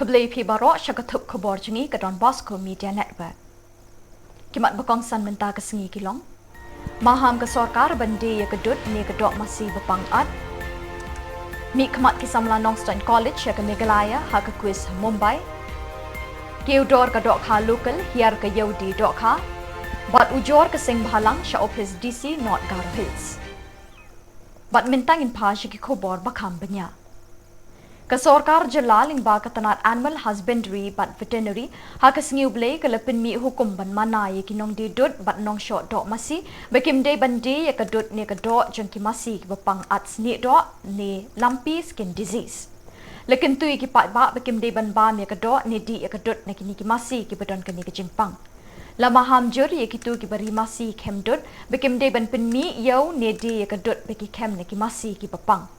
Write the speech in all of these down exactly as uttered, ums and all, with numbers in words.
Khublei phi baroh sha ka thup khubor jong ngi ka Don Bosco Media Network. Ki mat ba kongsan mynta ka sngi ki long: Maham ka sorkar ban die ïa ka dud ne ka doh masi ba pang at. Mih khmat ki samla Nongstoiñ College sha ka Meghalaya ha ka quiz ha Mumbai. Kiew dor ka dohkha local, hiar ka ïew die dohkha. Bad ujor ka seng bhalang sha ophis D C North Garo Hills. Bad mynta ngin phai sha ki khubor ba kham bniah. Ka sorkar jylla lyngba ka tnat Animal Husbandry bad Veterinary ha ka sngi U Blei ka la pynmih hukum ban mana ïa ki nongdie dud bad nongshoh doh masi ba kim dei ban die ïa ka dud ne ka doh jong ki masi kiba pang at snieh doh ne lumpy skin disease. La kyntu ïa ki paidbah ba kim dei ban bam ïa ka doh ne dih ïa ka dud na kine ki masi kiba don kane ka jingpang. La maham jur ïa kito kiba ri masi khem dud ba kim dei ban pynmih ïew ne die ïa ka dud ba ki khem na ki masi kiba pang.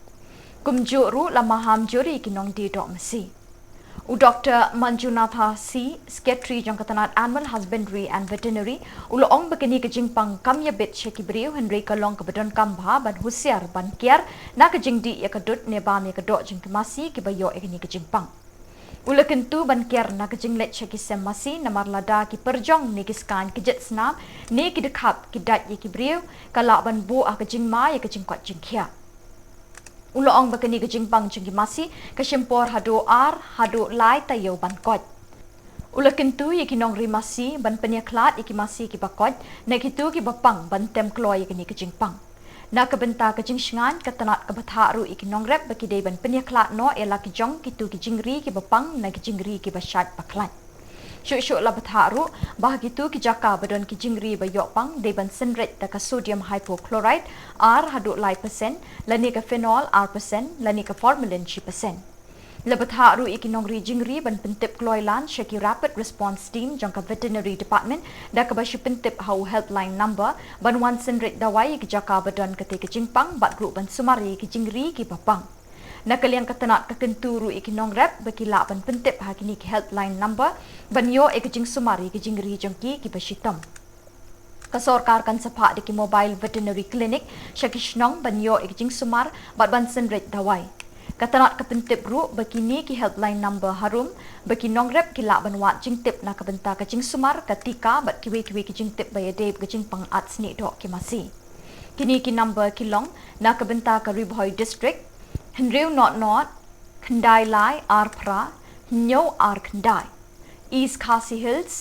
Kumjuh ruh la maham jur ïa ki nongdie doh masi. U Doktor Manjunatha C, Secretary jong ka tnat Animal Husbandry and Veterinary, u la ong ba kane ka jingpang kam ïabit sha ki briew hynrei ka long kaba donkam bha ban husiar ban kiar na ka jingdih ïa ka dud ne bam ïa ka doh jong ki masi kiba ïoh ïa kane ka jingpang. U la kyntu ban kiar na ka jingleit sha ki sem masi namar lada ki pyrjong ne ki skaiñ kjit snam ne ki dkhap ki dait ïa ki briew ka lah ban buh ha ka jingma ïa ka jingkoit jingkhiah. U la ong ba kane ka jingpang jong ki masi ka shim por haduh ar haduh lai taïew ban koit. U la kyntu ïa ki nongri masi ban pynïakhlad ïa ki masi kiba koit na kito kiba pang ban tem kloi ïa kane ka jingpang. Na ka bynta ka jingshngaiñ, ka tnat ka bthah ruh ïa ki nongrep ba ki dei ban pynïakhlad noh ïa la ki jong kito ki jingri kiba pang na ki jingri kiba shait ba khlaiñ. Shuh shuh la bthah ruh ba ha kito ki jaka ba don ki jingri ba ïoh pang dei ban synreit da ka sodium hypochlorite ar haduh lai percent, lane ka phenol ar percent, lane ka formalin shi percent. La bthah ruh ïa ki nongri jingri ban pyntip kloi lan sha ki Rapid Response Team jong ka Veterinary Department da kaba shu pyntip ha u helpline number ban wan synreit dawai ïa ki jaka ba don katei ka jingpang bad ruh ban sumar ïa ki jingri kiba pang. Na ka liang ka tnat ka kyntu ruh ïa ki nongrep ba ki lah ban pyntip ha kine ki helpline number ban ïoh ïa ka jingsumar ïa ki jingri jong ki kiba shitom. Ka sorkar kan sa phah da ki mobile veterinary clinic sha ki shnong ban ïoh ïa ka jingsumar bad ban synreit dawai. Ka tnat ka pyntip ruh ba kine ki helpline number harum ba ki nongrep ki lah ban wad jingtip na ka bynta ka jingsumar, ka tika bad kiwei kiwei ki jingtip ba ïadei bad ka jingpang at snieh doh ki masi. Kine ki number ki long na ka bynta ka Ri Bhoi District: hynriew nod nod khyndai lai ar phra hynñiew ar khyndai. East Khasi Hills: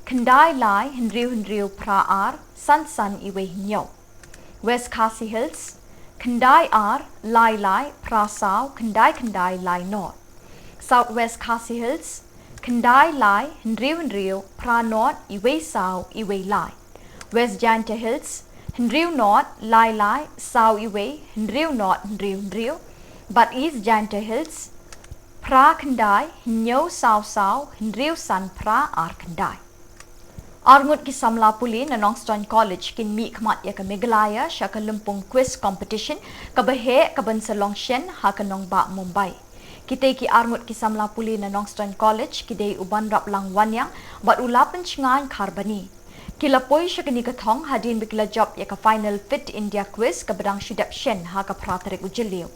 khyndai lai hynriew hynriew phra ar san san iwei hynñiew. West Khasi Hills: khyndai ar lai lai phra saw khyndai khyndai lai nod. South West Khasi Hills: khyndai lai hynriew hynriew phra nod iwei saw iwei lai. West Jaintia Hills: hynriew nod lai lai saw iwei hynriew nod hynriew hynriew. Bad East Jaintia Hills: phra khyndai hynñiew saw saw hynriew san phra ar khyndai. Arngut ki samla pule na Nongstoiñ College kin mih khmat ïa ka Meghalaya sha ka lympung quiz competition kaba heh kaban sa long shen ha ka nongbah Mumbai. Kitei ki arngut ki samla pule na Nongstoiñ College ki dei u Banraplang Wanniang bad u Lapynshngaiñ Kharbani. Ki la poi sha kane ka thong hadien ba ki la jop ïa ka final Fit India Quiz kaba dang shu dep shen ha ka phra tarik u Jylliew.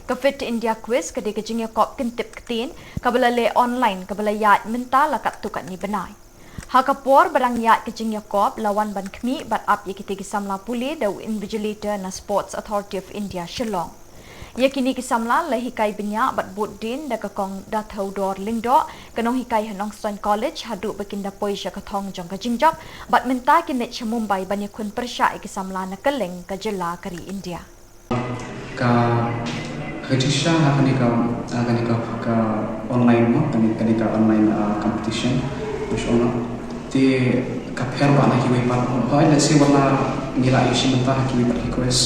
Ka Fit India Quiz ka dei ka jingïakop kyntip ktien kaba la leh online kaba la ïaid mynta la katto katne bnai. Ha ka por ba dang ïaid ka jingïakop la wan ban khmih bad ap ïa kitei ki samla pule da u invigilator na Sports Authority of India, Shillong. Ïa kine ki samla la hikai bniah bad bud dien da ka Kong Datheodor Lyngdoh, ka nonghikai ha Nongstoiñ College, haduh ba kin da poi sha ka thong jong ka jingjop bad mynta kin leit sha Mumbai ban ïakhun pyrshah ïa ki samla na kylleng ka jylla ka ri India. Ka, ka jingshisha ha kane ka, ha kane ka, ka online mo, kane, kane ka online, ah, competition, mo shu ong. Te ka pher bha na kiwei pat. Hooid, let's say, wat la ngi la ïoh shim bynta ha kiwei pat ki quiz,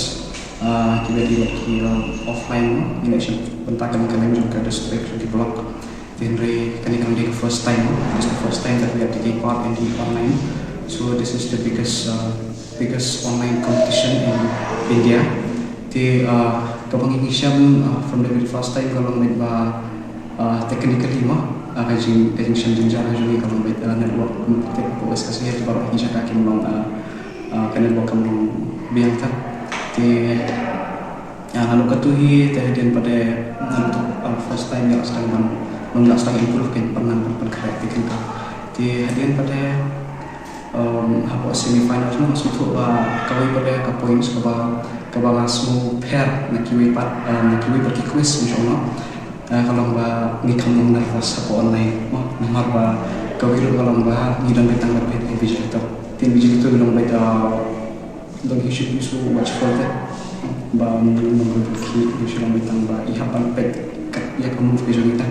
ah, kiwei pat ki, ah, offline mo, ngi la ïoh shim bynta kane ka lem jong ka district, jong ki block. Te hynrei kane kam dei ka first time, this is the first time that we are taking part in the online. So this is the biggest, uh, biggest online competition in India. Te, uh, kaba ngi shem, uh, from the very first time ka long beit ba, uh, technically mo, uh, ka jing, ka jingshem jynjar ka jong ngi ka long beit, uh, network, te ka West Khasi Hills baroh ki jaka kim long, uh, uh, ka network kam long biang tam. Te, uh, naduh katu hi te hadien pat de naduh, uh, first time ïa la sdang ban Ngi la sdang improve, kin pynang pyn pynkhreh te kin ka. Te hadien pat de, um, hapoh semi final nga sngewthuh ba kawei pat de ka points kaba, kaba nga sngewpher na kiwei pat, um, na kiwei pat ki quiz, insha Allah. Uh, ka long ba ngi kham long nervous hapoh online mo, namar ba kawei ruh ka long ba ngi don beit tang bad invigilator. Te invigilator ngi long beit, uh, Dang hi shu, shu watchful te. Ba ngi long ba ki, ngi shu long beit tang ba i hap ban peit kat ïa ka move ka jong ita.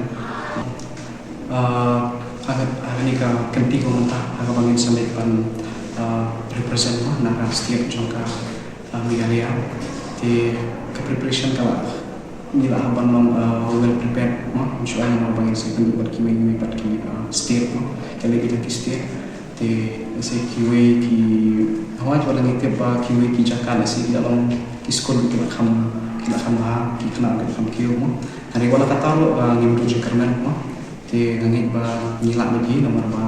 Ah, ha ka, ha kane ka kynti kaba mynta, ha kaba ngin sa leit ban, ah, represent mo na ka state jong ka, ah, Meghalaya. Te ka preparation ka la, ngi la hap ban long, ah, well prepared mo. Shu ai mo ba ngin sa ïakynduh bad kiwei kiwei pat ki, ah, state mo. Ka leit beit ki state. Te lehse kiwei ki, hawa, wat la ngi tip ba kiwei ki jaka lehse ki la long ki skul ki la kham, ki la kham bha, ki khynnah ki la kham kiew mo. Hynrei wat la katta ruh, ah, ngim duh jingkyrmen mo. Te nga ngeit ba ngi lah beit hi namar ba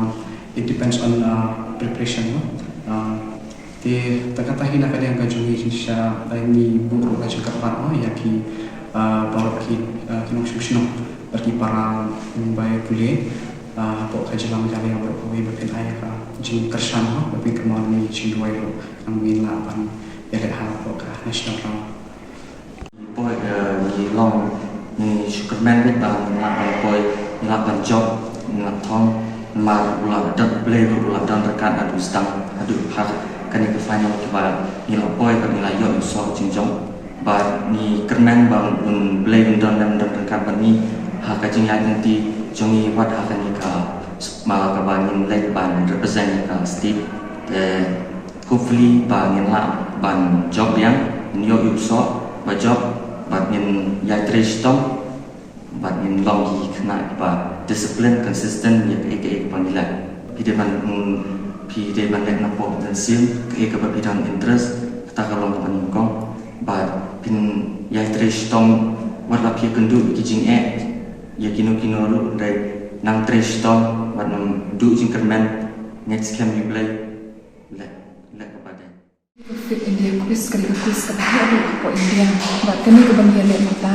it depends on, ah, preparation mo. Ah, te tang katta hi na ka liang ka jong ngi, jingshisha, ah, ngi buh ruh ka jingkyrpad mo ïa ki, ah, baroh ki, ah, ki nongshong shnong bad ki para Mumbai pule. Ah, hapoh ka jylla Meghalaya baroh kawei ba phin ai ka jingkyrshan mo, ba phin kynmaw ïa ngi, jingduwai ruh, nang ngin lah ban ïaleh hapoh ka national round. Poi, eh, ngi long, ngi shu kyrmen beit ba ngin lah ban poi, ngin lah ban jop, ngin lah thong, namar u la don, U Blei ruh u la don ryngkat naduh sdang haduh ha kane ka final kaba ngi la poi, kaba ngi la ïoh ïa u soh jingjop. Bad ngi kyrmen ba U Blei un don lem, don ryngkat bad ngi ha ka jingïaid lynti jong ngi wat ha kane ka sma kaba ngin leit ban represent ïa ka state. Te hopefully ba ngin lah ban jop biang, ngin ïoh ïa u soh ba jop, bad ngin ïatrei shitom. Bad ngin long ki khynnah kiba discipline, consistent ïa kaei kaei kaba ngi leh. Phi dei ban, mm, phi dei ban leh na pop dan sim, kaei kaba phi don interest, kata ka long kaba nyngkong. Bad phin ïatrei shitom, wat la phi ïakynduh ki jingeh ïa kino kino ruh, dei nang trei shitom, wat nang duh jingkyrmen, ngeit skhem ïa U Blei. Leh, leh kaba dei. Ka Fit India Quiz ka dei ka quiz kaba heh ruh hapoh India. Bad kane kaba ngi ïaleh mynta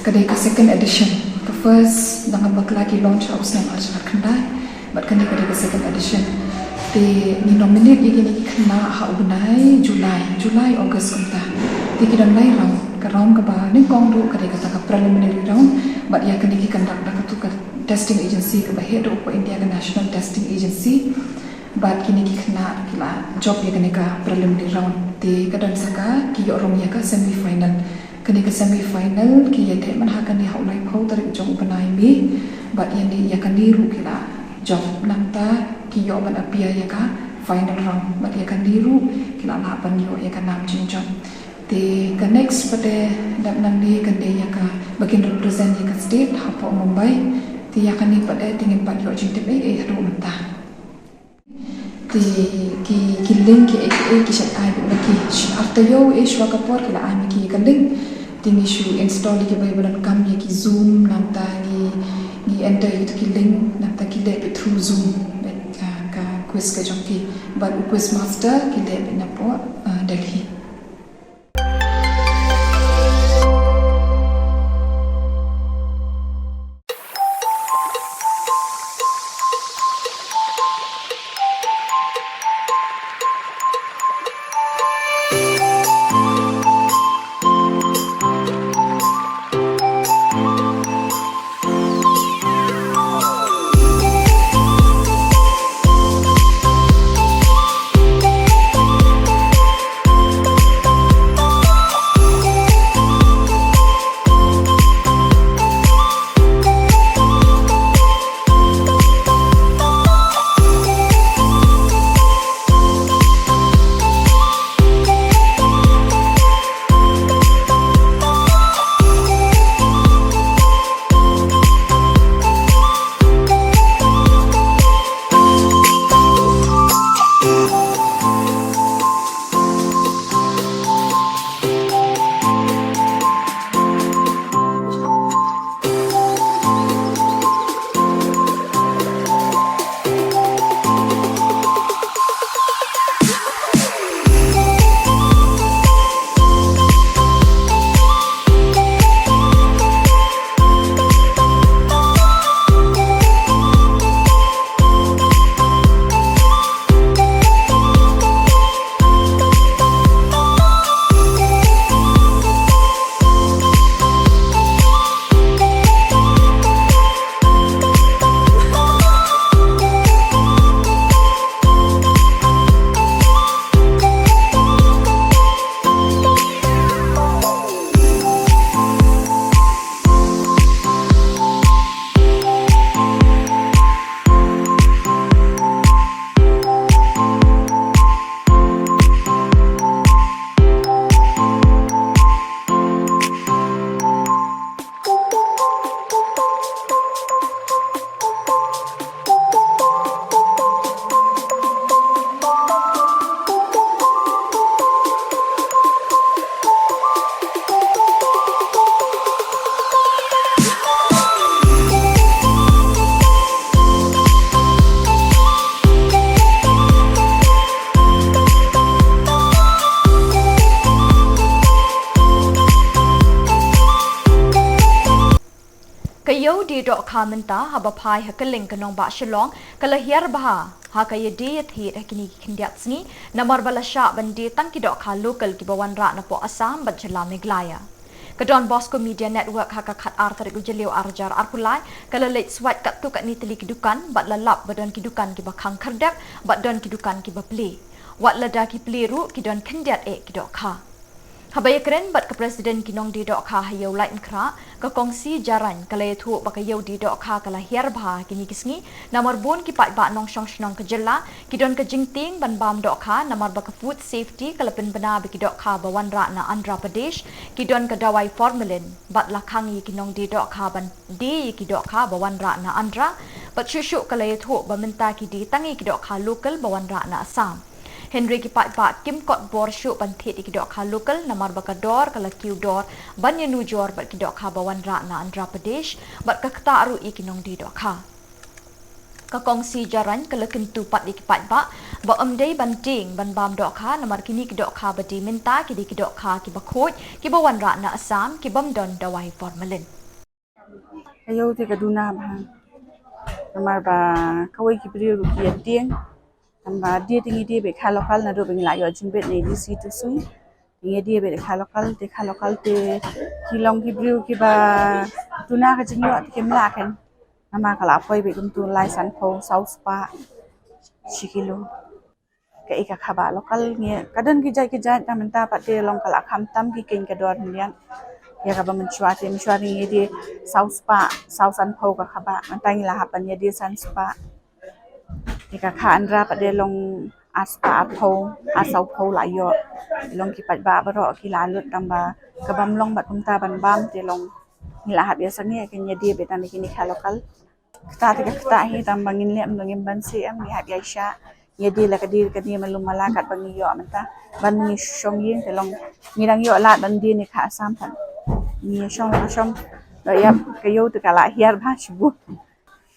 ka dei ka second edition. Ka first, dang bakla ki launch ha u snem ar hajar khyndai. Bad kane ka dei ka second edition. Te ngi nominate ïa kine ki khynnah ha u bnai July, July, August kumta. Te ki don lai round. Ka round kaba nyngkong ruh ka dei kata ka preliminary round. Bad ïa kane ki conduct da katu ka testing agency kaba heh ruh hapoh India, ka National Testing Agency. Bad kine ki khynnah ki la jop ïa kane ka preliminary round. Te ka don sa ka, ki ïoh rung ïa ka semi final. Kane ka semi final ki ïa dep man ha kane ha u laiphew tarik jong u bnai May. Bad ïa ne, ïa kane ruh ki la jop, nangta ki ïoh ban appear ïa ka final round. Bad ïa kane ruh ki la lah ban ïoh ïa ka nam jingjop. Te ka next pat de dep nangne ka dei ïa ka ba kin represent ïa ka state hapoh Mumbai. Te ïa kane pat de te ngim pat ïoh jingtip ei ei haduh mynta. Te ki, ki link kiei kiei ki shait ai beit ma ki. Ar taïew eh shuwa ka por ki la ai ma ki ka link. Te ngi shu install ïa kiba ïa ba donkam ïa ki Zoom, nangta ngi, ngi enter ïa ki link, nangta ki leh beit through Zoom beit, ah, ka quiz ka jong ki. Bad u quiz master ki leh beit napoh, ah, Delhi. mynta haba phai ha kylleng ka nongbah Shillong ka la hiar bha ha ka ïadie ïathied ha kine ki khyndiat sngi namar ba la shah ban die tang ki dohkha local kiba wanrah napoh Assam bad jylla Meghalaya. Ka Don Bosco Media Network ha ka khatar tarik u Jylliew arhajar arphew lai ka la leit swait katto katne tylli ki dukan bad la lap ba don ki dukan kiba khang khyrdep bad don ki dukan kiba plie. Wat lada ki plie ruh ki don khyndiat eh ki dohkha. Haba ïakren bad ka President ki nongdie dohkha ha Ïew Laitumkhrah, ka Kong C. Jarain ka la ïathuh ba ka ïew die dohkha ka la hiar bha ha kine ki sngi namar bun ki paidbah nongshong shnong ka jylla ki don ka jingtieng ban bam dohkha namar ba ka Food Safety ka la pynbna ba ki dohkha ba wanrah na Andhra Pradesh ki don ka dawai formalin bad la khang ïa ki nongdie dohkha ban die ïa ki dohkha ba wanrah na Andhra bad shuh shuh ka la ïathuh ba mynta ki die tang ïa ki dohkha local ba wanrah na Assam. Hynrei ki paidbah kim kot bor shuh ban thied ïa ki dohkha local namar ba ka dor ka la kiew dor ban ïanujor bad ki dohkha ba wanrah na Andhra Pradesh bad ka ktah ruh ïa ki nongdie dohkha. Ka Kong C. Jarain ka la kyntu pat ïa ki paidbah ba ym dei ban tieng ban bam dohkha namar kine ki dohkha ba die mynta ki dei ki dohkha kiba khuid kiba wanrah na Assam kibym don dawai formalin. Ka ïew te ka duna bha namar ba kawei ki briew ruh ki ïatieng. Tangba die te ngi die beit kha local naduh ba ngi la ïoh jingbit na D C Tursui. Ngi die beit kha local te kha local te ki long ki briew kiba duna ka jingïoh te kim lah kein. Namar ka la poi beit kumtu lai sanphew saw spah shi kilo. Ka i ka khabah local ngi ka don ki jait ki jait, tang mynta pat te long ka la kham tam ki keiñ ka dor hynlian. Ïa kaba mynshuwa te mynshuwa te ngi die saw spah saw sanphew ka khabah, mynta ngi la hap ban ïa die san spah. Ïa ka kha Andhra pat te long ar spah arphew ar sawphew la ïoh. Long ki paidbah baroh ki la lut tangba ka bym long bad kumta ban bam te long ngi la hap ïa sangeh kein ïa die beit tang kine kha local. Ktah te ka ktah hi tangba ngin leh em, ngim ban seh em, ngi hap ïa shah. Ïa die la ka die ka die malu mala katba ngi ïoh mynta. Ban ngi shong ïing te long ngi dang ïoh lad ban die ne kha Assam pat. Ngi shong la shong. Ba ïa ka ïew te ka la hiar bha shibun.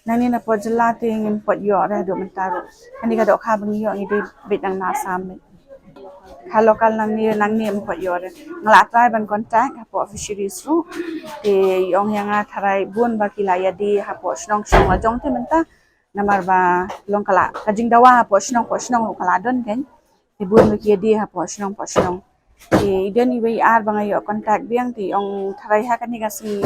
Nangne napoh jylla te ngim pat ïoh re haduh mynta ruh. Kane ka dohkha ba ngi ïoh ngi dei beit nang na Assam beit. Kha local nangne nangne ym pat ïoh re. Nga la try ban contact hapoh Fisheries ruh. Te i ong ïa nga tharai bun ba ki la ïa die hapoh shnong shnong la jong te mynta. Namar ba long ka la ka jingdawa hapoh shnong poh shnong ruh ka la don kein. Te bun ba ki ïa die hapoh shnong poh shnong. Te i don iwei i ar ba nga ïoh contact biang te i ong tharai ha kane ka sngi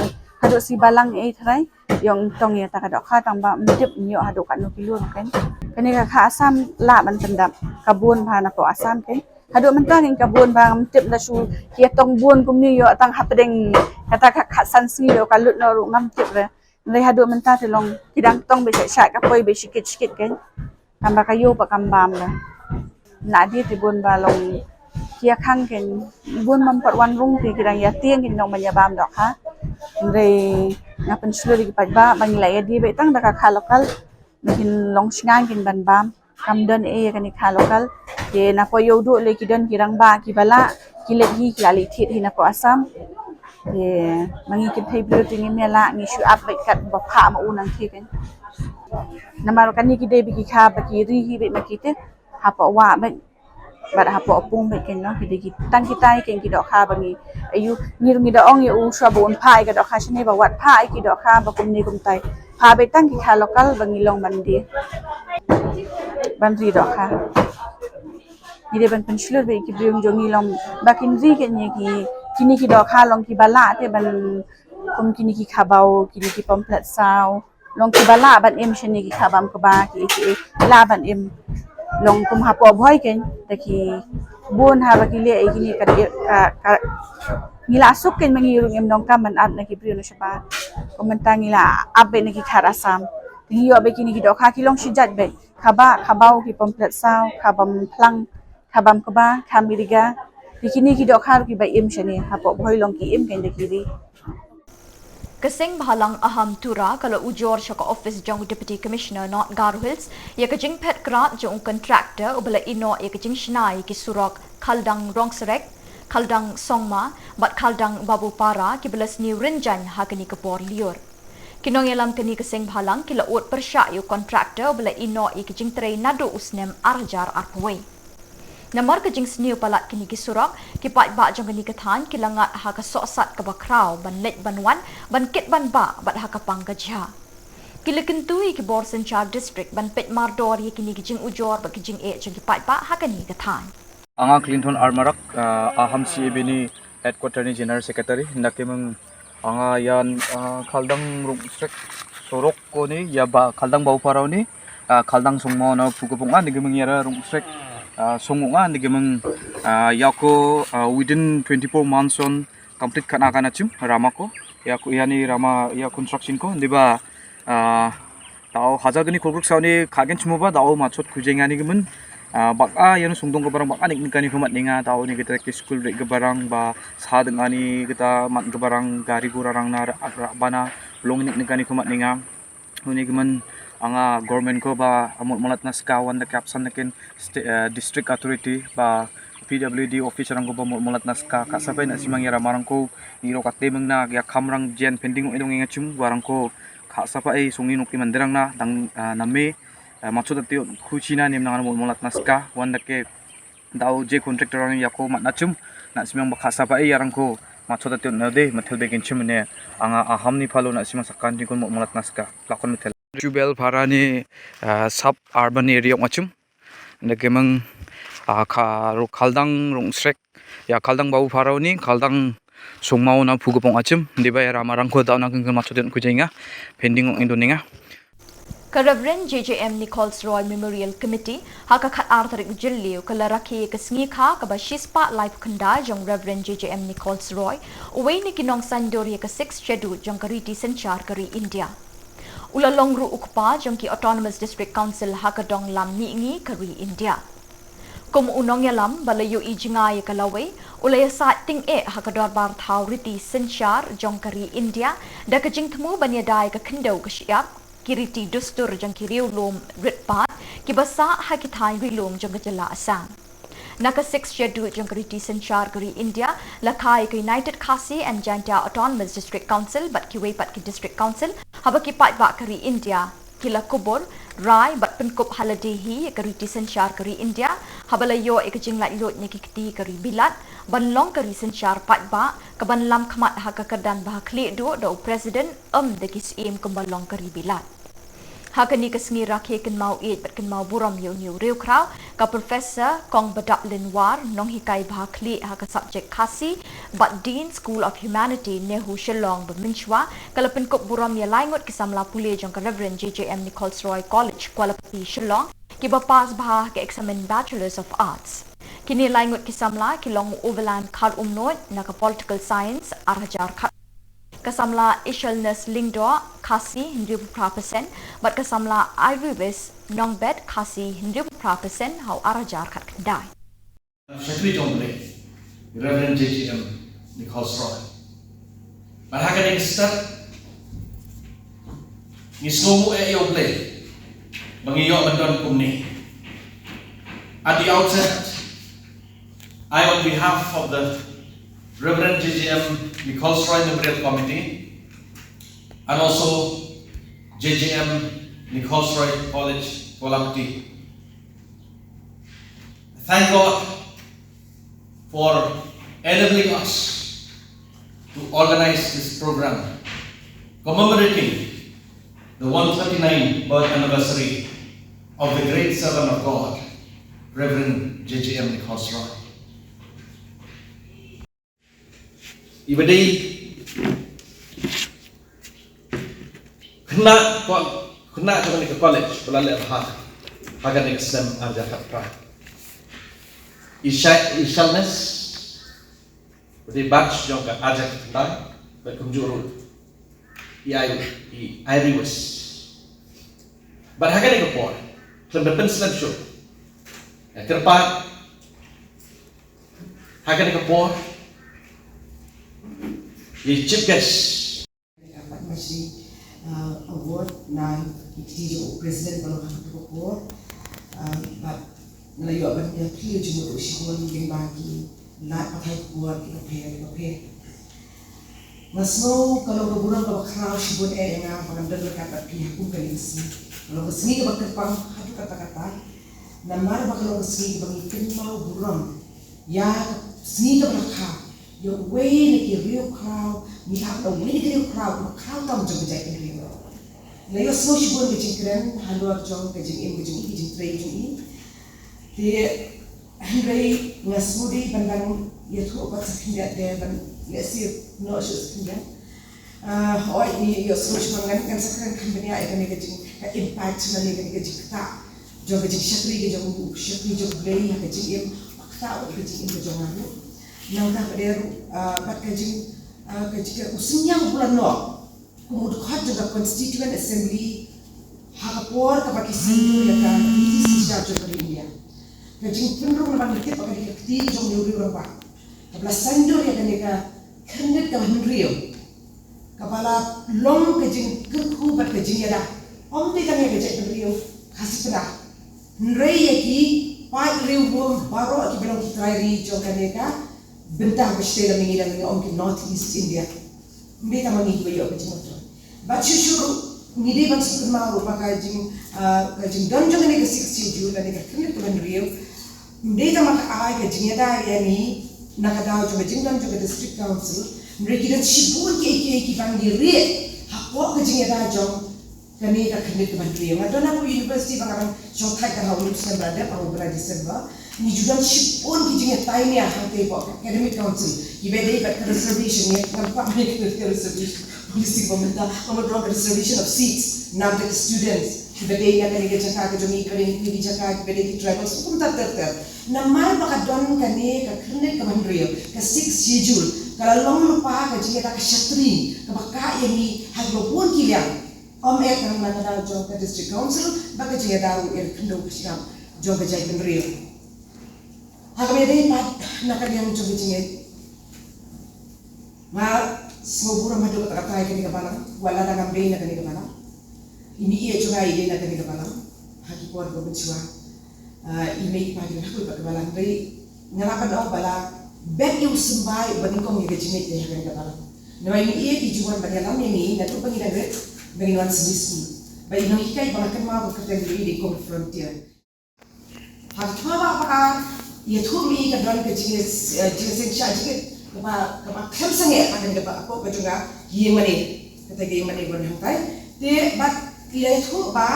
haduh sngi Balang ei tharai. I ong tong ïa ta ka dohkha tangba ym tip ym ïoh haduh katno kilo ruh kein. Kane ka kha Assam lah ban pyndap ka bun bha napoh Assam kein. Haduh mynta kein ka bun bha ngam tip, la shu ïa tong bun kumne ïoh tang hapdeng kata ka kha san sngi ïoh ka lut noh ruh ngam tip re. Hynrei haduh mynta te long ki dang tong beit shah shah ka poi beit shikit shikit kein. Tangba ka ïew pat kam bam re. Na die te bun ba long ki ïa khang kein, bun bym pat wan rung te ki dang ïa tieng kein nong ban ïa bam dohkha. Hynrei nga pynshlur ïa ki paidbah ba ngi la ïa die beit tang da ka kha local. Ba kin long shngain kein ban bam. Kam don ei ïa kane kha local. Te napoh ïew duh lei ki don ki rangbah kiba lah ki leit hi ki la leit thied hi napoh Assam. Te ma ngi kynthei briew te ngim ïa lah, ngi shu ap beit katba phah ma u nangtei kein. Namar kane ki dei beit ki kha ba ki ri hi beit ma ki te hapoh wah beit bad hapoh pung beit kein, noh ki dei ki tang kita hi kein ki dohkha ba ngi, aïu ngi ruh ngi da ong ïa u shuwa ba un phah ïa ka dohkha shane ba wat phah ïa ki dohkha ba kumne kumtai. Phah beit tang ki kha local ba ngi long ban die ban ri dohkha. Ngi dei ban pynshlur beit ki briew jong ngi long ba kin ri kein ïa ki, kine ki dohkha long kiba lah te ban kum kine ki khabaw, kine ki pomfret saw. Long kiba lah ban im shane ki kha bam kba ki, ki, ki lah ban im. Long kum hapoh Bhoi kein da ki bun haba ki leh ïa kine ka, ka, ka ngi la suk kein ma ngi ruh ngim donkam ban ap na ki briew na shabar. Kum mynta ngi la ap beit na ki kha Assam. Ngi ïoh beit kine ki dohkha ki long shi jait beit. Khabah, khabaw, ki pomfret saw, kha bam phlang, kha bam kba, kha miriga. Te kine ki dohkha ruh kiba im shane hapoh Bhoi long ki im kein da ki ri. Ka seng bhalang Aham Tura ka la ujor sha ka ophis jong u Deputy Commissioner North Garo Hills ïa ka jingphet krad jong u contractor uba la ïehnoh ïa ka jingshna ïa ki surok Khaldang Rongserek, Khaldang Songma bad Khaldang Babupara kiba la sniew rynjaiñ ha kane ka por lyiur. Ki nongïalam kane ka seng bhalang ki la ud pyrshah ïa u contractor uba la ïehnoh ïa ka jingtrei naduh u snem arhajar arphew wei. Namar ka jingsniew palat kine ki surok, ki paidbah jong kane ka thaiñ ki la ngat ha ka sohsat kaba khraw ban leit ban wan, ban kit ban bah bad ha ka pang ka jia. Ki la kyntu ïa ki bor synshar district ban peit mardor ïa kine ki jingujor bad ki jingeh jong ki paidbah ha kane ka thaiñ. Anga Clinton Armarak, uh, Aham C A B ni Headquarter ni General Secretary, nda ki meng anga ïa, uh, Khaldang Rungsrek Sorok ko ni, ïa ba Khaldang Bau Parau ni, uh, Khaldang Sungmo na Phukapunga, nda ki meng ïa Rungsrek, uh, Sungunga, nda ki meng, uh, ïa ko, uh, within twenty-four months on complete kana kana chim, rama ko, ïa ko, ïa ni rama, ïa construction ko, nda ba, uh, Tau hajar kani khulkruk saw ni khagen chmu ba tau machot khujeng ani gemen. Ah, bak a ïano sungdong ka barang bak anik nikani khumat ninga tau ni kita ki school rek ka barang ba sa deng ani kita mat ka barang gari gura rang na rak bana long nik nikani khumat ninga. Uni gemen anga government ko ba amut mulat na ska wan da kapsan nakin sti-, eh, district authority ba P W D office rang ko ba mut mulat na ska ka sabai na simang ïa rama rang ko ni ro ka temeng na ïa kam rang jen pending ong idong inga chum ba rang ko Kha sapa ei sung inuk i mandirang na dang, ah, name, ah, maksud ati khuchina nim nang mo molat naska wan dake dau je contractor ang yako mat nachum na simang ba kha sapa ei yarang ko maksud ati na de mathel begin chum ne anga aham ni phalo na simang sakan jingkun mo molat naska lakon mathel. Jubel Phara ni, ah, sub urban area ong achum. Nda kemeng, ah, ka ru khaldang rung srek. Ya khaldang bau pharau ni, khaldang sungmau na phu gepong achim. Diba ya rama rangko dau na keng kema chodit ku jainga. Pending ong indoninga. Ka Reverend J J M Nichols Roy Memorial Committee ha ka khat ar tarik Jylliew ka la rakhe ka sngi kha kaba shispah laiphew khyndai jong Reverend J J M Nichols Roy, uwei na ki nongsaindur ïa ka Sixth Schedule jong ka riti synshar ka ri India. U la long ruh u kpa jong ki Autonomous District Council ha ka dong lam mihngi ka ri India. Kum u nongïalam ba la ïohi jngai ïa ka lawei, u la ïasaid tyngeh ha ka dorbar thaw riti synshar jong ka ri India da ka jingthmu ban ïada ïa ka khyndew ka shyiap, ki riti dustur jong ki riewlum ritbat kiba sah ha ki thaiñ rilum jong ka jylla Assam. Na ka Sixth Schedule jong ka riti synshar ka ri India, la kha ïa ka United Khasi and Jaintia Autonomous District Council bad kiwei pat ki District Council, haba ki paidbah ka ri India ki la kubur, rai bad pynkup ha lade hi ïa ka riti synshar ka ri India, haba la ïoh ïa ka jinglaitluid na ki kti ka ri Bilat ban long ka ri synshar paidbah, kaban lam khmat ha ka kyrdan ba ha khlieh duh da u President, ym da ki syiem kumba long ka ri Bilat. Ha kane ka sngi rakhe kynmaw ïeit bad kynmaw burom ïa une u riewkhraw, ka Professor Kong Badaplin War, nonghikai ba ha khlieh ha ka subject Khasi bad Dean School of Humanity, NEHU Shillong ba mynshwa, ka la pynkup burom ïa lai ngut ki samla pule jong ka Reverend J J M Nichols Roy College, Kualapati, Shillong, kiba pass bha ha ka eksamin Bachelors of Arts. Kine lai ngut ki samla ki long u Overland Kharumnuid na ka Political Science, ar hajar khat. Ka samla Ishelness Lyngdoh, Khasi, hynriewphew phra percent, bad ka samla Iriwis Nongbet, Khasi, hynriewphew phra percent, ha u ar hajar khatkhyndai. Shakri jong U Blei, Reverend J J M Nichols Roy. Bad ha kane ka step, ngi sngewnguh ïa U Blei ba ngi ïoh ban don kumne. At the outset, I, on behalf of the Reverend J J M Nichols Roy Memorial Committee and also J J M Nichols Roy College, Kualapati, thank God for enabling us to organize this program commemorating the one thirty-nine birth anniversary of the great servant of God, Reverend J J M Nichols Roy. Iba dei khynnah ko, khynnah jong kane ka college ba la leh bha ha kane ka snem ar hajar khatphra. Isha-, Ishelness, ba dei batch jong ka ar hajar khatkhyndai, bad kumjuh ruh i Ai-, i Iriwis. Bad ha kane ka por, khlem da pynslem shuh, eh, kyrpad ha kane ka por, i chief guest. Dapat masih, uh, award na ki kti jong u president ba long ha ka por. Uh, bad nga la ïoh ban ïa phi jingmut u shibun lyngba ki lad pathai khubor kiba pher kiba pher. Nga sngew ka long ka burom kaba khraw shibun eh ïa nga ba ngan don ryngkat bad phi ha kum kane ka sngi. Ka long ka sngi kaba kyrpang haduh katta katta. Namar ba ka long ka sngi kaba ngi kynmaw burom ïa ka sngi kaba la kha ïa uwei na ki riewkhraw, ngi hap da uwei na ki riewkhraw ba khraw tam jong ka jaitbynriew. Nga ïohsngew shibun ka jingkren halor jong ka jingim ka jong i, ka jingtrei jong i. Te hynrei nga sngewdei ban dang ïathuh pat sa khyndiat de ban lehse noh shuh sa khyndiat. Ah, hooid, ngi ïohsngew shibun, ngan, ngan sa kren kham bniah ïa kane ka jing, ka impact lane kane ka jingktah jong ka jingshakri ka jong u shakri jong U Blei ha ka jingim, ba ktah wat ka jingim ka jong nga ruh. Nangta pat de ruh, ah, bad ka jing, ah, ka jing, ka u synñiang u la noh kum u dkhot jong ka Constituent Assembly ha ka por kaba ki saiñdur ïa ka British India jong ka ri India. Ka jingpynrung namar ngi tip ba ka dei ka kti jong u rangbah kaba la saiñdur ïa kane ka khyrnit kaba hynriew, kaba la long ka jingkyrkhu bad ka jingïada ym dei tang ïa ka jaitbynriew Khasi Pyndah, hynrei ïa ki paid riewlum baroh kiba long ki trai ri jong kane ka bynta ba shisha la mynta la mynta ong ki North East India. Ym dei tang ma ngi kiba ïoh ka jingmyntoi. Bad shuh shuh ruh ngi dei ban sngewkynmaw ruh ba ka jing, ah, ka jingdon jong kane ka Sixth Schedule lane ka khyrnit kaba hynriew, ym dei tang ma ka ai ka jingïada ïa ngi na ka daw jong ka jingdon jong ka District Council, hynrei ki don shibun kiei kiei kiba ngi rieh hapoh ka jingïada jong kane ka khyrnit kaba hynriew. Nga don ha ka university ba nga dang shong thait ha u snem ba la dep, ha u bnai December. Ngi ju don shibun ki jingïatai nia hangtei hapoh ka Academic Council kiba dei bad ka reservation, ngi ngam kwah ban ïa ka reservation policy ba mynta, ka mut ruh ka reservation of seats na bynta ki students kiba dei na kane ka jaka ka jong ngi, kiba dei na ki jaka kiba dei ki tribals, kumta ter ter. Namar ba ka don kane ka khyrnit kaba hynriew, ka Sixth Schedule, ka la long lypa ka jingïada ka shatri kaba kah ïa ngi ha kiba bun ki liang. Ym eh tang na ka daw jong ka District Council, bad ka jingïada ruh ïa ka khyndew ka shnong jong ka jaitbynriew. Ha kaba ïadei pat na ka liang jong ka jingngeit, nga sngewburom haduh katta katta ïa kane ka balang, wat lada ngam dei na kane ka balang. I mei i jong nga i dei na kane ka balang ha ki por ba mynshuwa. Ah, i mei i pa ki la ha kawei pat ka balang, hynrei nga lah ban ong ba la bet ïa u symbai uba nyngkong ïa ka jingngeit ha kane ka balang. Namar i mei i ju wan ban ïalam ïa ngi naduh ba ngi dang rit ba ngin wan sngewsih. Ba i nonghikai ba nga kynmaw ba kyrteng jong i dei Kong Frontier. Ha ka thma ba, ba ka ïathuh ma i ka don ka jing, eh, jingsngewsih jingngeit kaba, kaba khlem sangeh ha kane ka balang, hapoh ka jong ka ïingmane, kata ka ïingmane ba don hangtai. Te bad i la ïathuh ba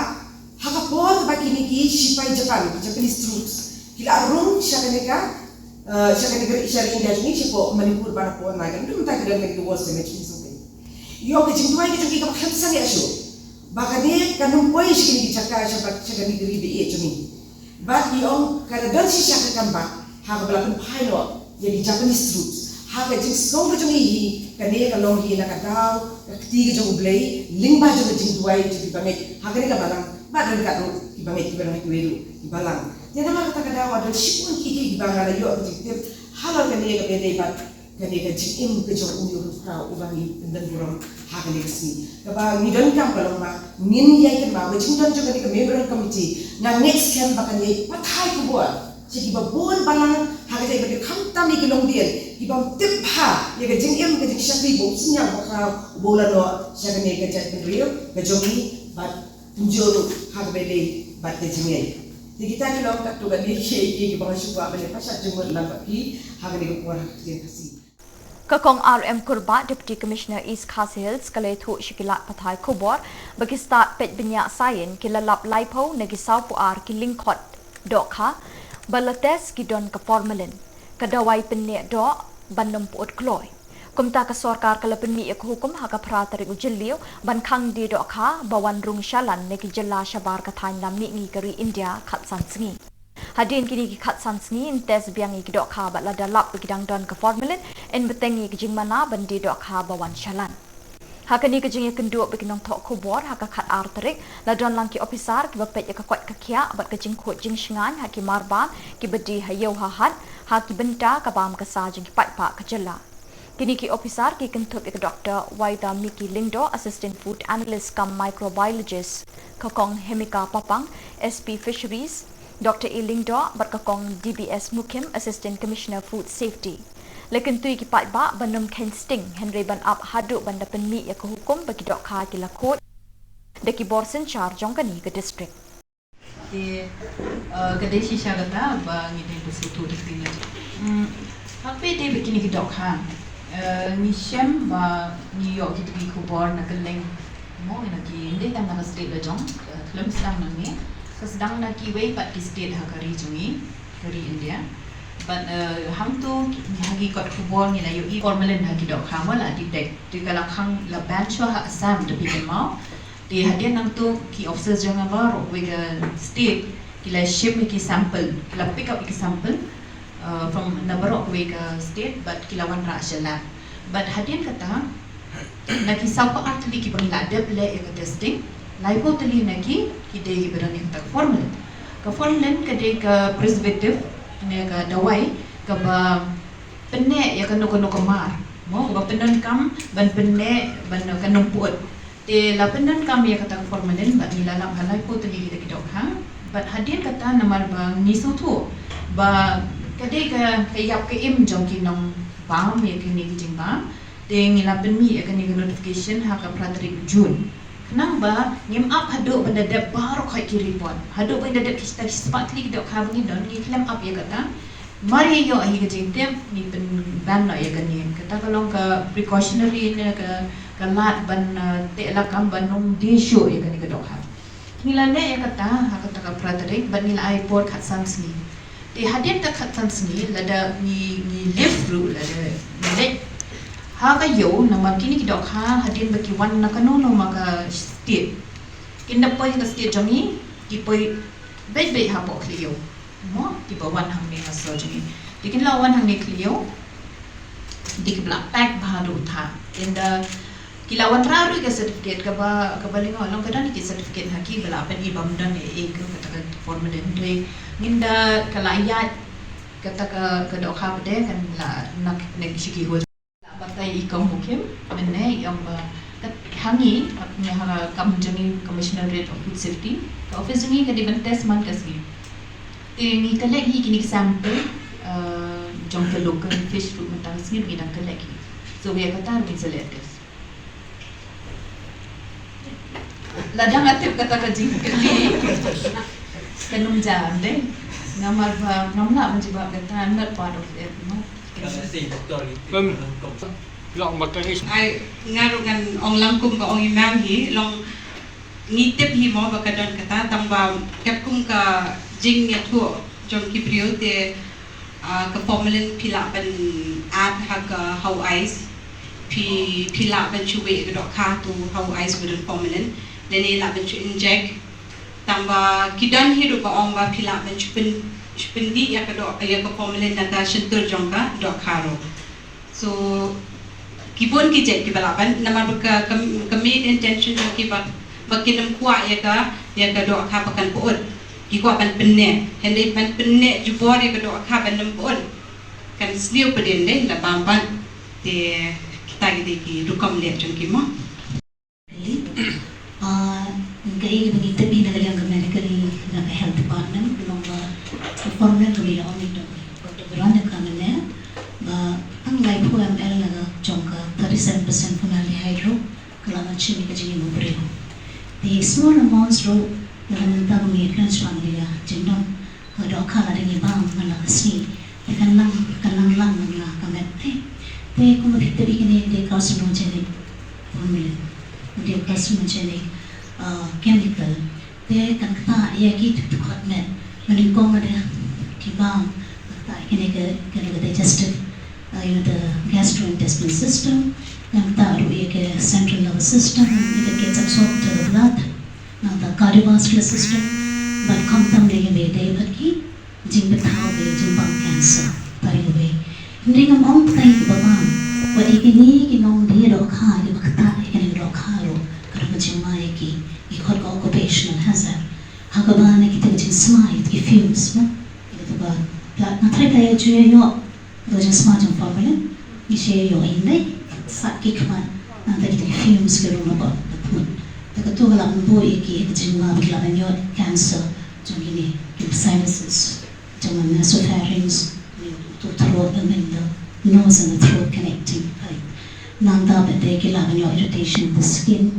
ha ka por ba kine ki shipai Japan, ki Japanese troops, ki la rung sha kane ka, eh, sha kane ka ri, sha ri India jong ngi, shapoh Manipur bad hapoh Nagaland, mynta ki don kane ka war cemetery jong ngi. Ïoh ka jingduwai ka jong ki kaba khlem sangeh shuh ba kane kan ym poi sha kine ki jaka, sha ba, sha kane ka ri ba ïeit jong ngi. Bad i ong ka la don shisha ka kam ba ha kaba la pynphai noh ïa ki Japanese troops. Ha ka jingsngew ka jong i hi, kane ka long hi na ka daw ka kti ka jong U Blei lyngba jong ka jingduwai jong ki bangeit ha kane ka balang bad ryngkat ruh ki bangeit kiba don ha kiwei ruh ki balang. Te namar kata ka daw, don shibun kiei kiei kiba nga la ïoh ka jingtip halor kane kaba ïadei bad kane ka jingim ka jong une u rangbah uba ngi pyndon burom ha kane ka sngi. Kaba ngi donkam ka long ba ngin ïai kynmaw ka jingdon jong kane ka Memorial Committee. Nga ngeit skhem ba kan ïai pathai khubor sha kiba bun balang ha ka jaitbynriew, khamtam ïa ki longdien kiba ym tip bha ïa ka jingim ka jingshakri ba u synñiang bakhraw uba u la noh sha kane ka jaitbynriew ka jong ngi bad kumjuh ruh ha kaba ïadei bad ka jingngeit. Te kita ki long katto katne kiei kiei kiba nga shu kwah ban ïa pynshai jingmut lang bad phi ha kane ka por ha ka ktien Khasi. Ka Kong R M Kurbah, Deputy Commissioner East Khasi Hills, ka la ïathuh sha ki lad pathai khubor ba ki stad peit bniah saiñ ki la lap laiphew na ki sawphew ar ki lyngkhot dohkha ba la test ki don ka formalin, ka dawai pynneh doh ban ym pyut kloi. Kumta ka sorkar ka la pynmih ïa ka hukum ha ka phra tarik u Jylliew ban khang die dohkha ba wan rung shalan na ki jylla shabar ka thaiñ lam mihngi ka ri India khatsan sngi. Hadien kine ki khatsan sngi yn test biang ïa ki dohkha bad lada lap ba ki dang don ka formalin, yn bteng ïa ka jingmana ban die dohkha ba wan shalan. Ha kane ka jingïakynduh bad ki nongthoh khubor ha ka khatar tarik, la don lang ki ophisar kiba peit ïa ka koit ka khiah bad ka jingkhuid jingshngaiñ ha ki marbam kiba die ha ïew ha hat ha ki bynta ka bam ka sa jong ki paidbah ka jylla. Kine ki ophisar ki kynthup ïa ka Doktor Waithamiki Lyngdoh, Assistant Food Analyst cum Microbiologist, ka Kong Hemika Papang, S P Fisheries, Doktor A Lyngdoh bad ka Kong D B S Mukhim, Assistant Commissioner Food Safety. La kyntu ïa ki paidbah ban ym kheiñ sting hynrei ban ap haduh ban da pynmih ïa ka hukum ba ki dohkha ki la khuid da ki bor synshar jong kane ka district. Te, eh, ka dei shisha kata ba ngi dei ba sngewthuh da kine. Hmm, haba dei ba kine ki dohkha, eh, ngi shem ba ngi ïoh kito ki khubor na kylleng Mo, ïa na ki, ym dei tang na ka state la jong, eh, khlem sdang nangne. Ka sdang na kiwei pat ki state ha ka ri jong ngi, ka ri India. But, eh, hangto ki, ha ki kot khubor ngi la ïohi formalin ha ki dohkha mo la detect. Te ka la khang la ban shuwa ha Assam, te phi kynmaw. Te hadien nangto ki officers jong nga baroh kawei ka state ki la shim ïa ki sample, ki la pick up ïa ki sample, uh, from na baroh kawei ka state, but ki la wanrah sha lab. But hadien kata, na ki saw phew ar tylli kiba ngi la dep leh ïa ka testing, laiphew tylli na ki, ki dei kiba don ïa kata ka formalin. Ka formalin ka dei ka preservative, ne ka dawai kaba pynneh ïa kano kano ka mar. Mo, kaba pyndonkam ban pynneh, ban, uh, kan ym pyut. Te la pyndonkam ïa kata ka formalin bad ngi la lap ha laiphew tylli ki dohkha. Bad hadien kata namar ba ngi sngewthuh ba ka dei ka, ka ïap ka im jong ki nongbam ïa kine ki jingbam. Te ngi la pynmih ïa kane ka notification ha ka phra tarik June. Khnang ba ngim ap haduh ban da dep baroh khoit ki report. Haduh ban da dep kita ki spah tylli ki dohkha ba ngi don, ngi khlem ap ïa kata. Mar ïa ïoh hi ka jingtip, ngi pynban noh ïa kane. Kata ka long ka precautionary ne ka, ka lad ban, uh, teh lakam ban ym die shuh ïa kane ka dohkha. Ngi la leh ïa kata ha kata ka phra tarik, bad ngi la ai por khatsan sngi. Te hadien ka khatsan sngi, lada ngi, ngi lift ruh, lada ngi leit ha ka ïew, namar kine ki dohkha hadien ba ki wan na kano kano ma ka state, kin da poi ha ka state jong ngi, ki poi beit beit hapoh khlieh ïew. Mo, kiba wan hangne ha sor jong ngi. Te kin la wan hangne khlieh ïew. Te kiba la pack bha ruh tha. Te ynda ki la wanrah ruh ka certificate kaba, kaba lyngngoh long ka don ki certificate ha ki ba la pyni bym don ei ei ka, kata ka formalin. Te ngin da ka la ïaid kata ka, ka dohkha pat de kan la nak nek shi ki hol. Batai i Kong Mukhim, mynne i ong ba kat ha ngi, ha ngi ha kam jong ngi Commissionerate of Food Safety, ka office jong ngi ka dei ban test man ka sngi. Te ngi collect hi kine ki sample, eh, jong ka local fish ruh mynta ka sngi ngi dang collect hi. So ïa kata ruh ngin sa leh test. Lada nga tip kata ka jingkylli, kan ym jia dei. Namar ba ngam lah ban jubab kata, I'm not part of it, no. Kan sa sing doktor ni. Pem. Long ba ka is. Ai, nga ruh ngan ong lang kum ba ong i Mam hi, long ngi tip hi mo ba ka don kata, tang ba katkum ka jingïathuh jong ki briew te, ah, ka formalin phi lah ban add ha ka how ice, phi, phi lah ban shu weh ka dohkha to how ice ba don formalin, lane lah ban shu inject. Tang ba ki don hi ruh ba ong ba phi lah ban shu pyn, shu pyndih ïa ka doh, ïa ka formalin na ka shyntur jong ka dohkha ruh. So, ki bun ki jait kiba lah ban, namar ba ka, ka, ka main intention jong ki ba, ba kin ym kwah ïa ka, ïa ka dohkha ba kan pyut. Ki kwah ban pynneh. Hynrei ban pynneh jubor ïa ka dohkha ban ym pyut, kan sniew pdin dei, la bam pat. Te kita ki dei ki rukom leh jong ki mo. Ah, kaei kaba ngi tip hi na ka liang ka medical, na ka health department, ka long ba ka formalin kaba ïa ong ïa u Doctor Veronica mynne, ba tang laiphew M L na ka jong ka thirty-seven percent formaldehyde ruh ka lah ban shim ïa ka jingim u briew. Te small amounts ruh, na ka bynta ba ngi kren shaphang ïa ka jingdon ka dohkha lada ngi bam man la ka sngi, te kan nang, kan nang lang man la ka met te. Te kumba phi tip ïa kine dei carcinogenic formalin, dei carcinogenic, uh, chemical. Te kan ktah ïa ki dkhot met. Mynnyngkong lada ki bam, kan ktah ïa kine ka, ka, ka digestive, uh, ïa ka gastrointestinal system, kan ktah ruh ïa ka central nervous system, ïa ka gets absorbed to the blood. Nangta cardiovascular system, bad khamtam de ïa ba dei bad ki jingbthaw ba ïa jingbam cancer, tari wei. Hynrei ngam ong tang ïa kiba bam, wat ïa kine ki nongdie dohkha kiba ktah ïa kane ka dohkha ruh ka don ka jingma ïa ki, ki khot ka occupational hazard. Ha kaba na kita ki jingsma ïa ki fumes mo, ïa kata ba, nga tharai ba ïa ju ïa ïoh Ka jingsma jong formalin, ngi shu ïoh hi, ngi sat ki khmat, nangta kita ki fumes ki rung na bor, na khmat. Te kato ka lah ban buh ïa ki, ïa ka jingma ba ki lah ban ïoh cancer jong kine ki sinuses, jong ka nasopharynx, uto u throat, I mean the nose and the throat connecting, right? Nangta pat te ki lah ban ïoh irritation of the skin,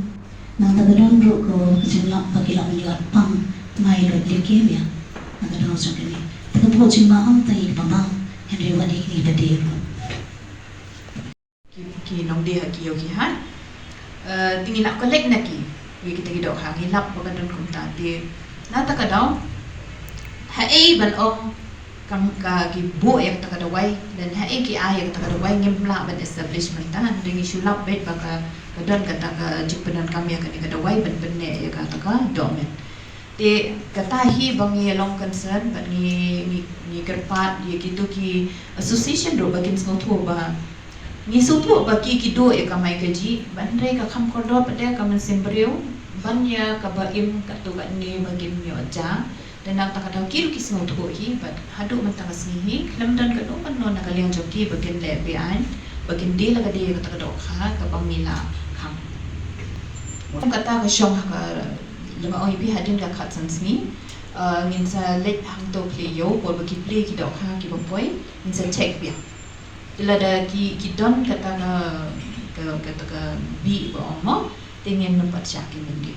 Nangta ka don ruh ka jinglap ba ki lah ban ïoh pang myeloid leukemia. Nangta ka don ruh jong kine. Te ka buh jingma ym tang ïa kiba bam, hynrei wat ïa kine kiba die ruh. Ki, ki nongdie ha ki ïew ki hat. Eh, te ngi lah collect na ki. Ïa kita ki dohkha ngi lap ba ka don kumta te. Na kata ka daw, haei ban ong ka, ka ki buh ïa kata ka dawai, lane haei ki ai ïa kata ka dawai, ngim lah ban establish mynta, hynrei ngi shu lap beit ba ka, ka don kata ka jingpyndonkam ïa kane ka dawai ban pynneh ïa kata ka dohmet. Te kata hi ba ngi long concern, bad ngi, ngi, ngi kyrpad ïa kito ki association ruh ba kin sngewthuh ba ngi sngewthuh ba ki, ki duh ïa ka mai ka jih, bad hynrei ka kham kordor pat de ka mynsiem briew ban ïa kaba im katto katne ba kin ïoh ja. Te na kata ka daw ki ruh ki sngewthuh hi, bad haduh mynta ka sngi hi khlem don kano kano na ka liang jong ki ba kin leh be-aiñ, ba kin die la ka die ïa kata ka dohkha kaba ngi la khang. Kum kata ka shong ha ka, lem ong ïa phi, hadien ka khatsan sngi, uh, ngin sa leit hangto plie ïew, por ba ki plie ki dohkha kiba poi, ngin sa check biang. Te lada ki, ki don kata ka, ka, kata ka bih ba ong mo, te ngin nym pat shah ki mynta.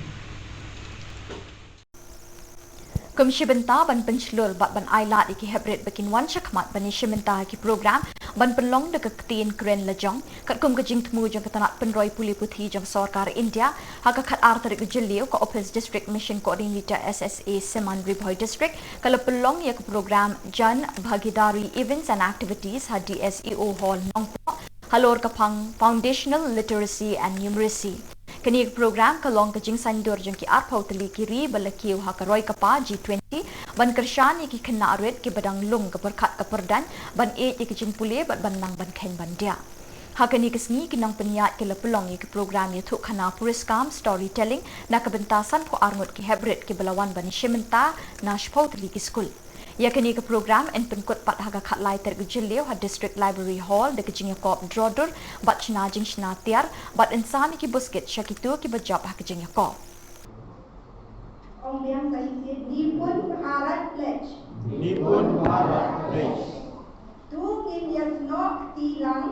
Kum shi bynta ban pynshlur bad ban ailad ïa ki heprit ba kin wan shakhmat ban ïashim bynta ha ki program ban pynlong da ka ktien kren lajong, katkum ka jingthmu jong ka tnat pynroi pule puthi jong sorkar India, ha ka khatar tarik u Jylliew ka Office District Mission Coordinator S S A Seman Ri Bhoi District ka la pynlong ïa ka program Jan Bhagidari Events and Activities ha D S E O Hall Nongpoh, halor ka phang Foundational Literacy and Numeracy. Kane ka program ka long ka jingsaiñdur jong ki arphew tylli ki ri ba la kiew ha ka Roi Kpa G twenty ban kyrshan ïa ki khynnah rit kiba dang lung ka pyrkhat ka pyrdaiñ ban ïeit ïa ka jingpule bad ban nang ban kheiñ ban diah. Ha kane ka sngi ki nongpynïaid ki la pynlong ïa ki program ïathuhkhana puriskam, storytelling, na ka bynta sanphew ar ngut ki heprit kiba la wan ban ïashim bynta na shiphew tylli ki skul. Ïa kane ka program yn pynkut pat ha ka khatlai tarik u Jylliew ha District Library Hall da ka jingïakop draw dur bad shna jingshna tiar bad yn sam ïa ki buskit sha kito kiba jop ha ka jingïakop. Ong biang sa shisien, Nipun Bharat Pledge. Nipun Bharat Pledge. To ngin ïasnoh kti lang.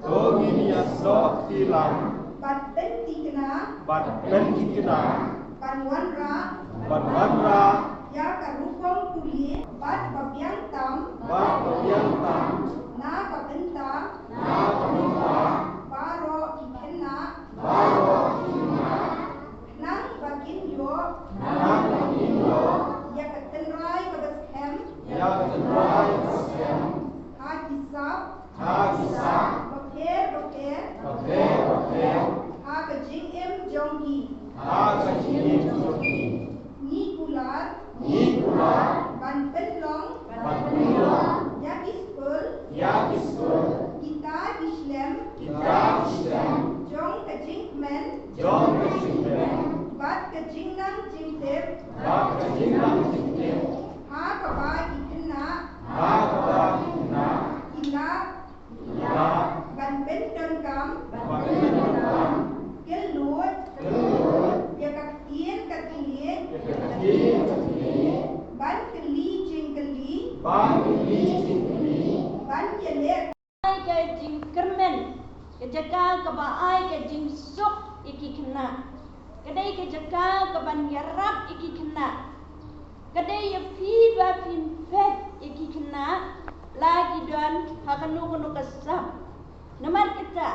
To ngin ïasnoh kti lang. Bad pynthikna. Bad pynthikna. Ban wanrah. Ban wanrah. Ïa ka rukom pule. Bad ba biang tam. Bad ba biang tam. Na ka bynta. Na ka bynta. Baroh ki khynnah. Baroh ki khynnah. Khnang ba kin ïoh. Khnang ba kin ïoh. Ïa ka tynrai kaba skhem. Ïa ka tynrai kaba skhem. Ha ki sap. Ha ki sap. Bapher bapher. Bapher bapher. Ha ka jingim jong ki. Ha ka jingim jong ki. Ngi kular. Ngi kular. Ban pynlong. Ban pynlong. Ïa ki skul. Ïa ki skul. Kita ki shlem. Kita ki shlem. Jong ka jingkmen. Jong ka jingkmen. Bad ka jingnang jingtip. Bad ka jingnang jingtip. Ha kaba ki khynnah. Ha kaba ki khynnah. Ki lah. Ki lah. Ban pyndonkam. Ban pyndonkam. Kylluid. Kylluid. Ïa ka ktien ka thylliej. Ïa ka ktien ka thylliej. Ban kylli jingkylli. Ban kylli jingkylli. Ban ïaleh. Ai ka jingkyrmen, ka jaka kaba ai ka jingsuk ïa ki khynnah. Ka dei ka jaka kaban ïarap ïa ki khynnah. Ka dei ïa phi ba phin peit ïa ki khynnah la ki don ha kano kano ka sap. Namar kata,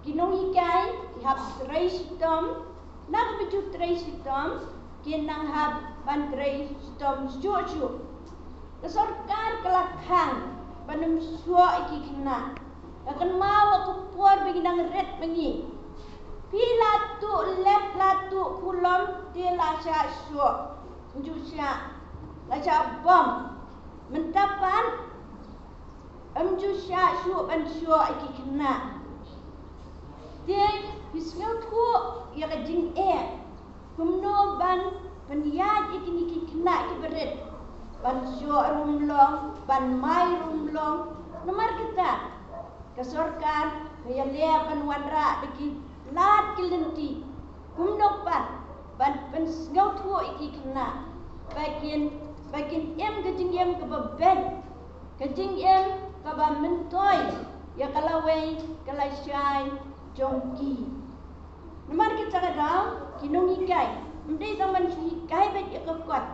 ki nonghikai ki hap trei shitom, na kaba ju trei shitom, kin nang hap ban trei shitom shuh shuh. Ka sorkar ka la khang ban ym shoh ïa ki khynnah. Ka kynmaw ha ka por ba ngi dang rit ma ngi. Phi la tuh lep la tuh kulom te la shah shoh. Ym ju shah, la shah bom. Mynta pat ym ju shah shuh ban shoh ïa ki khynnah. Te phi sngewthuh ïa ka jingeh. Kumno ban pynïaid ïa kine ki khynnah kiba rit ban shoh ruh ym long, ban mai ruh ym long. Namar kata ka sorkar ka ïaleh ban wanrah da ki lad ki lynti. Kumno pat ban pynsngewthuh ïa ki khynnah ba kin, ba kin im ka jingim kaba beit, ka jingim kaba myntoi ïa ka lawei ka lashai jong ki. Namar kata ka daw ki nonghikai ym dei tang ban hikai beit ïa ka kot.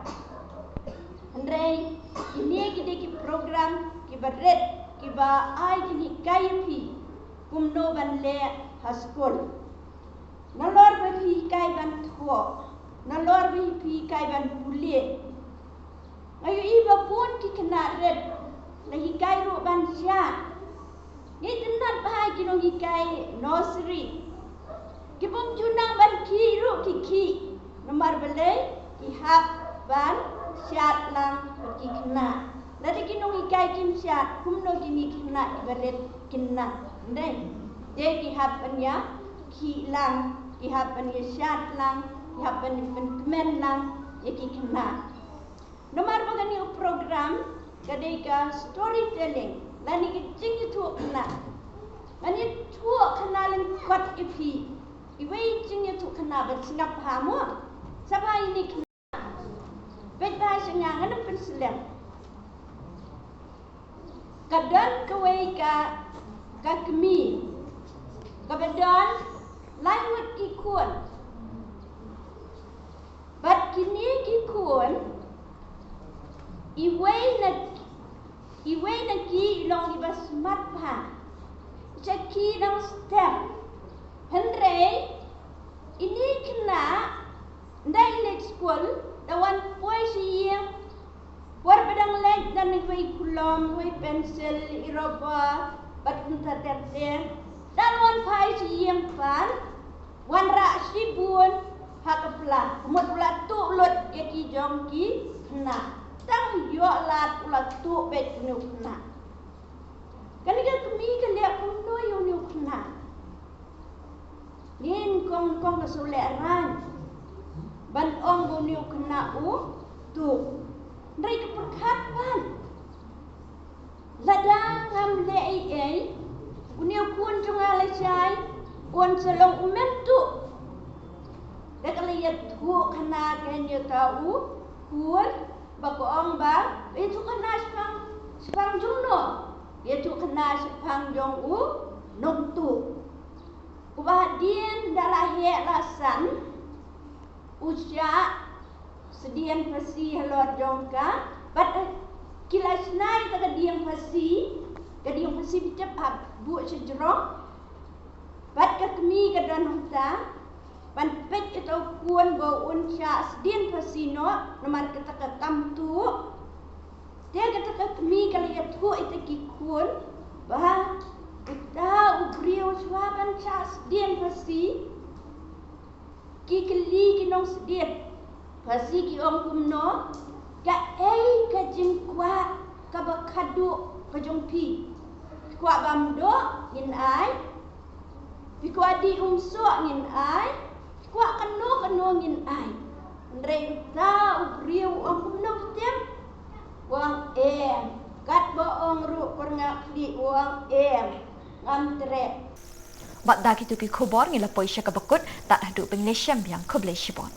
Hynrei kine ki dei ki program kiba rit kiba ai jinghikai ïa phi kumno ban leh ha skul. Nalor ba phi hikai ban thoh, nalor ba phi hikai ban pule, nga ïohi ba bun ki khynnah rit la hikai ruh ban shad. Ngi itynnad bha ïa ki nonghikai nursery. Ki bym ju nang ban khih ruh ki khih. Namar balei? Ki hap ban shad lang bad ki khynnah. Lada ki nonghikai kim shad, kumno kine ki khynnah kiba rit kin nang? Ym dei. Te ki hap ban ïa khih lang, ki hap ban ïa shad lang, ki hap ban ïa pynkmen lang ïa ki khynnah. Namar ba kane ka program ka dei ka storytelling lane ka jingïathuhkhana. Ngan ïathuhkhana lyngkot ïa phi iwei i jingïathuhkhana ban sngap bha mo. Sngap bha ïa ine i khynnah. Peit bha sha nga, ngan ym pynslem. Ka don kawei ka, ka kmie kaba don lai ngut ki khun. Bad kine ki khun, iwei na, iwei na ki i long iba smat bha. Sha ki dang step. Hynrei ine i khynnah, ynda i leit skul, da wan poi sha ïing, por ba dang leit, don iwei i kulom, iwei i pensil, i rubber bad kumta ter ter. Da wan phai sha ïing pat, wanrah shibun ha ka pla. Ka mut u la tuh lut ïa ki jong ki khynnah. Tang ïoh lad u la tuh beit une u khynnah. Kane ka kmie ka leh kumno ïa une u khynnah? Ngin kong kong ka shu lehraiñ ban ong ba une u khynnah u tuh. Hynrei ka pyrkhat pat, lada ngam leh ei ei, une u khun jong nga lashai un sa long u mynta. Te ka la ïathuhkhana kein ïa uta u khun, ba ka ong ba, ïathuhkhana shaphang, shaphang jong no? Ïathuhkhana shaphang jong u nongtuh. Uba hadien da la heh la san, u shah sdien phasi halor jong ka, bad ki la shna ïa ka dieng phasi, ka dieng phasi ba tep ha buh shajrong, bad ka kmie ka don hangta, ban peit ïa uta u khun ba un shah sdien phasi noh, namar kata ka kam tuh. Te kata ka kmie ka la ïathuh ïa kita ki khun ba uta u briew shuwa ban shah sdien phasi, ki kylli ki nongsdien phasi ki ong kumno, kaei ka jingkwah kaba khadduh ka jong phi? Phi kwah bam doh? Ngin ai. Phi kwah dih umsoh? Ngin ai. Phi kwah kano kano? Ngin ai. Hynrei uta u briew u ong kumno, phi tip? U ong em. Katba ong ruh, por nga khlieh, u ong em. Ngam treh. Bad da kitu ki khubor ngi la poi sha kaba kut, tad haduh ban ïashem biang, khublei shibun.